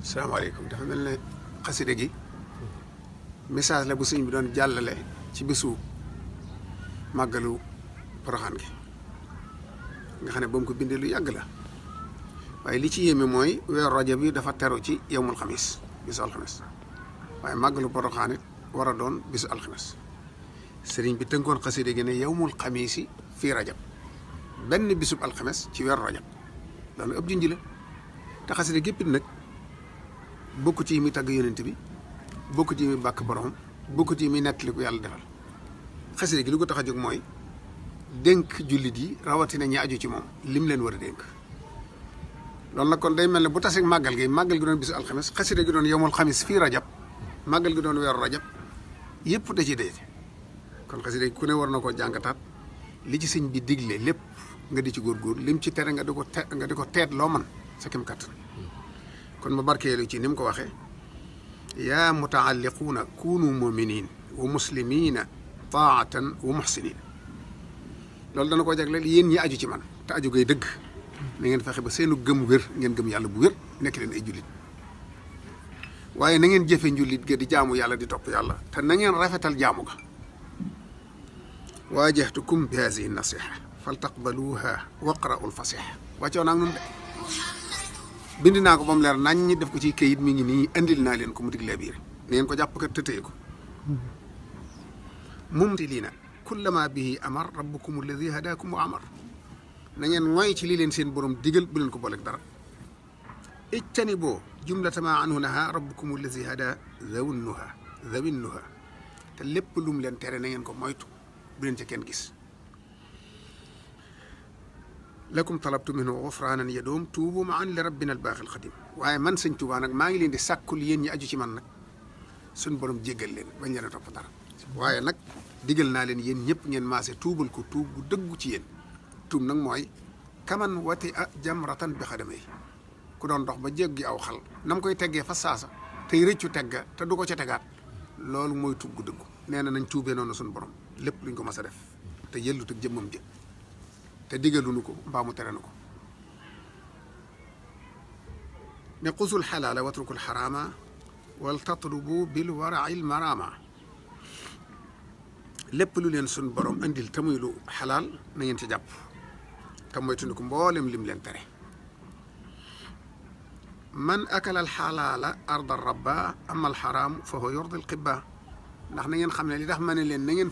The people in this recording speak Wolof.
salaamaaleykum dafa mel ne xaside gi message la bu sëñ bi doon jàllale ci bésu màggalu Poroxaan gi nga xam ne ba mu ko bindee lu yàgg la waaye li ci yéeme mooy weeru Rajab bi dafa teru ci yowmul xamis bisu alxames waaye màggalu Poroxaan it war a doon bisu alxames sëriñ bi tënkoon xaside gi ne yowmul xamisi fii rajab benn bisub alxames ci weeru rajab loolu ëpp junj la te xaside géppit nag bokk ci yi muy tàgg yonent bi bokk ci yi muy bàkk borom bokk ci yi muy nettali ko yàlla defal xaside gi lu ko tax a jóg mooy dénk jullit yi rawatina ñi aju ci moom lim leen war a dénk loolu nag kon day mel ne bu taseeg màggal gi doon bisu alxames xaside gi doon yowmul xamis fii rajab màggal gi doon weeru rajab yëpp da ci dee kon xaside gi ku ne war na koo jàngataat li ci sëñ bi digle lépp nga di ci góorgóor lim ci tere nga di ko teet loo man sa kem kàttan kon ma barkeelu ci ni mu ko waxee yaa mutaalliquuna kunu muminin wa muslimina taatan wa muhsinin loolu dana ko jagleel yéen ñi aju ci man te aju gay dëgg na ngeen fexe ba seenu gëm wér ngeen gëm yàlla bu wér nekk leen ay jullit waaye na ngeen jëfe njullit ga di jaamu yàlla di topp yàlla te na ngeen rafetal jaamu ga waajahtukum bi hazihi nasiha fal taqbaluha waqra'u lfasiha wàccoo naag nun de bind naa ko ba mu leer nañ ñi def ko ci këyit mi ngi nii andil naa leen ko mu diglee biir na ngeen ko jàpp ko tëtee ko mumtilina kullama bihi amar rabbukum alladi hadakum wa amar na ngeen mooy ci lii leen seen borom digal bu leen ko booleeg dara ijtani boo jumlatama anhu naha rabbukum alladi hada zawinnuha te lépp lu mu leen tere na ngeen ko moytu bu leen ca kenn gis lakum talabtu minhu gufraanan yadoom tuubu ma an li rabbina albaaxi alxadim waaye man sëñ Tuubaa nag maa ngi leen di sàkkul yéen ñi aju ci man nag suñ borom jéggal leen bañ leen a topp dara waaye nag digal naa leen yéen ñëpp ngeen maase tuubal ko tuub bu dëggu ci yéen tuub nag mooy kaman wati a jamratan bi xadamay ku doon dox ba jéggi aw xal nam koy teggee fa saasa tey rëccu tegga te du ko ca tegaat loolu mooy tuub gu dëggu nee na nañ tuubee noonu suñ borom lépp luñ ko mas a def te yellut ak jëmmam jë te digaluñu ko mbaa mu tere na ko ne xusul xalaala watrukul xaraama wal tatlubu bil warail marama lépp lu leen suñ borom andil te muy lu xalaal na ngeen ci jàpp te moytuñu ko mboolem lim leen tere man akala al xalaala arda rabba ama al xaraam fa huwa yurdi al qibba ndax na ngeen xam ne li tax ma ne leen na ngeen